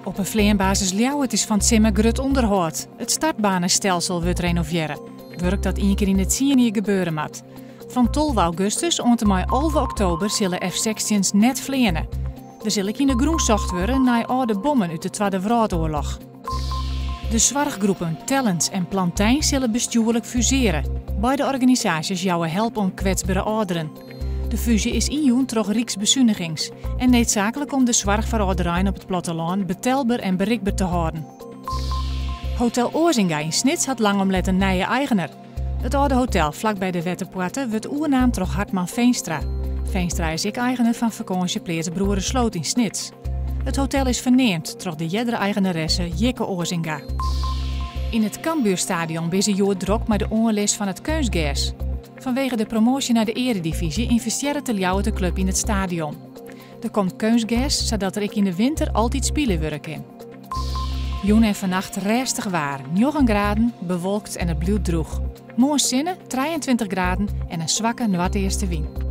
Op 'e fleanbasis Ljouwert is fan 't simmer grut ûnderhâld. It startbanestelsel wurdt renovearre. Wurk dat ien kear yn de tsien jier gebeure moat. Fan 12 augustus oant en mei 11 oktober sille F-sechstjins net fleane. Der sil ek yn de grûn socht wurde nei âlde bommen út de Twadde Wrâldoarloch. De soarchgroepen Tellens en Plantein sille bestjoerlik fuseare. Beide organisaasjes jouwe help oan kwetsbere âlderen. De fúzje is ynjûn troch ryksbesunigings en needsaaklik om de soarch foar âlderein op it plattelân betelber en berikber te hâlden. Hotel Oazinga yn Snits hat lang om let in nije eigener. It âlde hotel flakby de Wetterpoarte wurdt oernaam troch Hartman Veenstra. Veenstra is ek eigener fan fakânsjepleats Broeresloot yn Snits. It hotel is ferneamd troch de eardere eigeneresse Jikke Oazinga. Yn it Cambuurstadion binne se hjoed drok mei de oanlis fan it keunstgers. Fanwege de promoasje nei de earedivyzje ynvestearret de Ljouwerter klup yn it stadion. Der komt keunstgers sadat der ek yn de winter altyd spile wurde kin. Jûn en fannacht rêstich waar, njoggen graden, bewolkt en it bliuwt drûch. Moarn sinne, 23 graden en in swakke noardeastewyn.